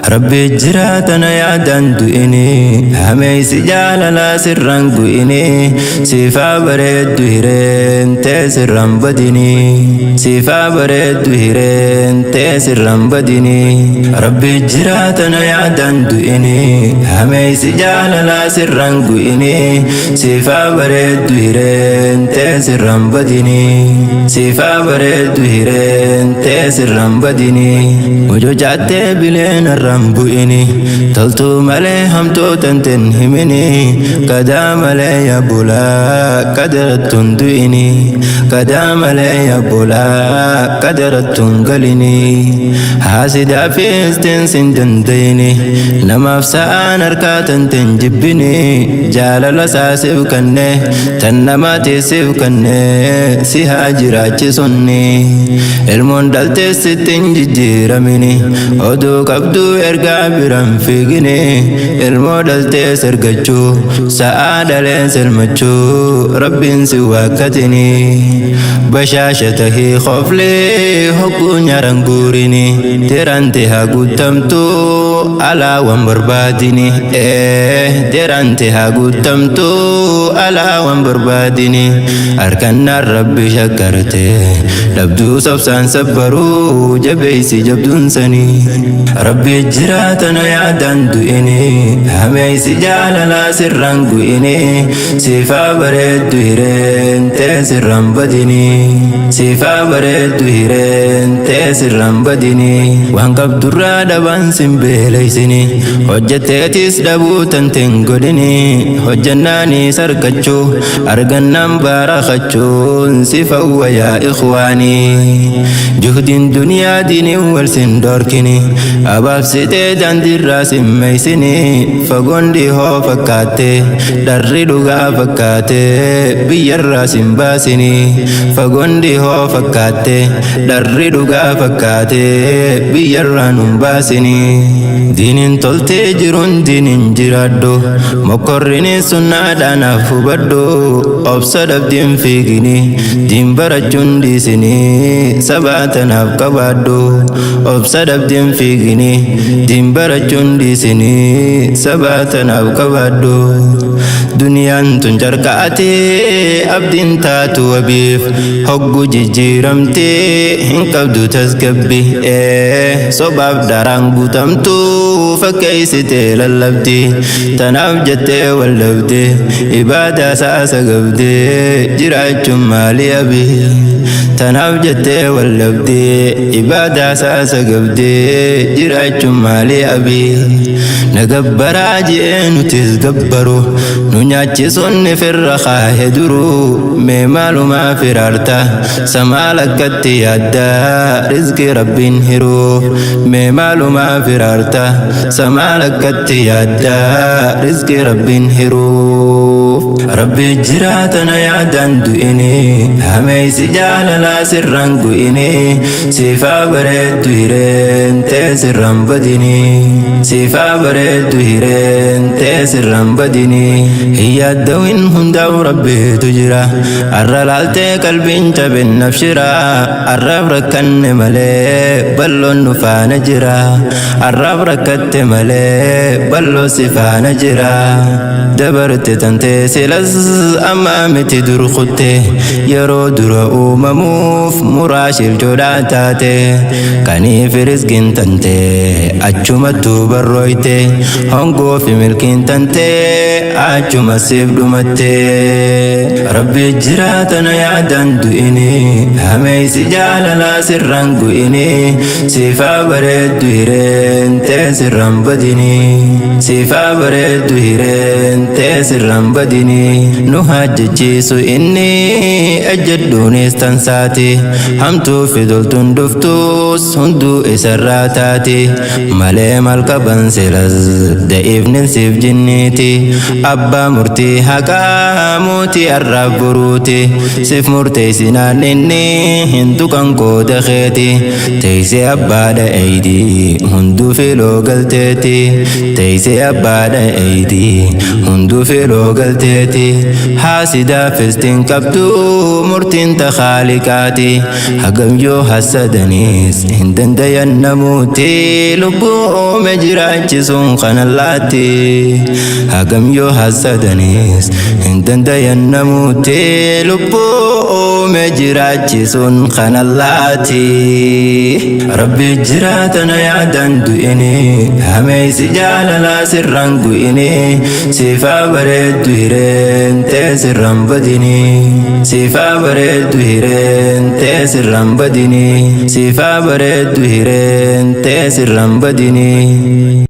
Rabbi jira tana yaadaan du'ini, hameessi jaalalaa sirraan gu'ini, siifaa bareeddu hireen tee sirraan badini, siifaa bareeddu hireen tee sirraan badini. Rabbi jira tana yaadaan du'ini, hameessi jaalalaa sirraan gu'ini, siifaa bareeddu hireen tee sirraan badini, siifaa bareeddu hireen tee sirraan badini. Hojjaattee bileen irraan bu'ini, toltuu malee hamtuu tanteen himini, kadaa malee yaabulaa qadarattuun du'ini, kadaa malee yaabulaa qadarattuun galini. Haasidaa fi istiin sin dandayini, namaaf sa'aan harkaa tanteen jibbini, jaalala saasiif kanne tan namaatiisiif kanne si haa jiraachisunni. Ilmoon dhaltee sitti hin jijjiiramini, oduu qabduu ergaa biraan fiigini, ilmoo dhaltee sirgachuu sa'aa dhaleen silmachuu rabbiin si waakkatini. Bashaasha tahii khoflee hogguu nyaaran guurini, derante haa guutamtuu alaa waan barbaadini, derante haa guutamtuu alaa waan barbaadini. Harkannaan rabbi shakkarte dhabduu sobsaan sabbaruu jabeessi jabduun sanii. Rabbi jira tana yaadaan du'ini, hameessi jaalalaa sirraan gu'ini, siifaa bareeddu hireen tee sirraan badini, siifaa bareeddu hireen tee sirraan badini. Waan qabdurraa dhabaan sin beeleysini, hojjetteetis dhabuu tanteen godhini, hojjannaanis argachuu argannaan baarakachuun si fawwa yaa ikhwaanii. Juhdiin duniyaa diiniin wal sin dhorkini, abaabsitee daandiirraa sin meeysini, fagoon dhihoo fakkaatte dharri dhugaa fakkaate biyyarraa sin baasini, fagoon dhihoo fakkaatte dharri dhugaa fakkaate biyyarraa nun baasini. Diiniin toltee jiruun diiniin jiraadhu, mokkorrini sunnaadhaan hubadhu, obsa dhabdiin fiigini, diin barachuun dhiisini, sabaa tanaaf qabaadhu, obsa dhabdiin fiigini, diin barachuun dhiisini, sabaa tanaaf qabaadhu. Duniyaan tun carqaatee abdiin taatu wabiif, hoggu jijjiiramtee hin qabdu tasgabbi, sobaaf daraan guutamtu fakkeessitee lallabdi, tanaaf jettee wallabde ibaadaa saasa gabdee jiraachuun maali abi, tanaaf jettee wallabde ibaadaa saasa gabdee jiraachuun maali abi. Na gabbaraa jee nutis gabbaru, nu nyaachisuun firra kaahe duruu, mee maalumaa firaarta samaa lakkatti yaadda rizqii rabbiin hiruu, mee maalumaa firaarta samaa lakkatti yaadda rizqii rabbiin hiruu. Rabbi jira tana yaadaan du'ini, hameessi jaalalaa sirraan gu'ini, siifaa bareeddu hireen tee sirraan badini, siifaa bareeddu hireen tee sirraan badini. Hin yaaddawin hundaa'u rabbiitu jira, arra laaltee qalbiin cabin nafshira, arraaf rakkanne malee bal'oon nu faana jira, arraaf rakkatte malee bal'oo si faana jira. Dabarte tantee silas amma miti dur kutte, yeroo dura uumamuuf muraa shiljoodhaa taate, kaniif rizqiin tante achumattuu barrooyte, hongoo fi milkiin tante achuma siif dhumatte. Rabbi jira tana yaadaan du'ini, hameessi jaalalaa sirraan gu'ini, siifaa bareeddu hireen tee sirraan badini, siifaa bareeddu hireen tee sirraan badini. Nu hajjachiisu inni ejjedhuunis tansaati, hamtuu fi toltuun dhuftus hunduu isarraa taati, malee maal qaban silas da'iifnin siif jinniiti, abbaa murtii haqaa mootii arraaf boruuti, siif murteessinaan inni hin tuqan qooda keeti, teessee abbaadha eeyidii hunduu filoo galteeti, teessee abbaadha eeyidii hunduu filoo galteeti. feeti. Haasidaafis hin qabdu murtiin ta khaaliqaati. Hagam yoo hasadaniis hin dandayan namuuti, lubbuu uume jiraachisuun kana laatti. Hagam yoo hasadaniis hin dandayan namuuti, lubbuu uume jiraachisuun kana laatti. Rabbi jiraatana yaadan du'ini, hameessi jaalalaa sirraan gu'ini, siifaa bareeddu hireen tee sirraan badini, siifaa bareeddu hireen tee sirraan badini, siifaa bareeddu hireen tee sirraan badini.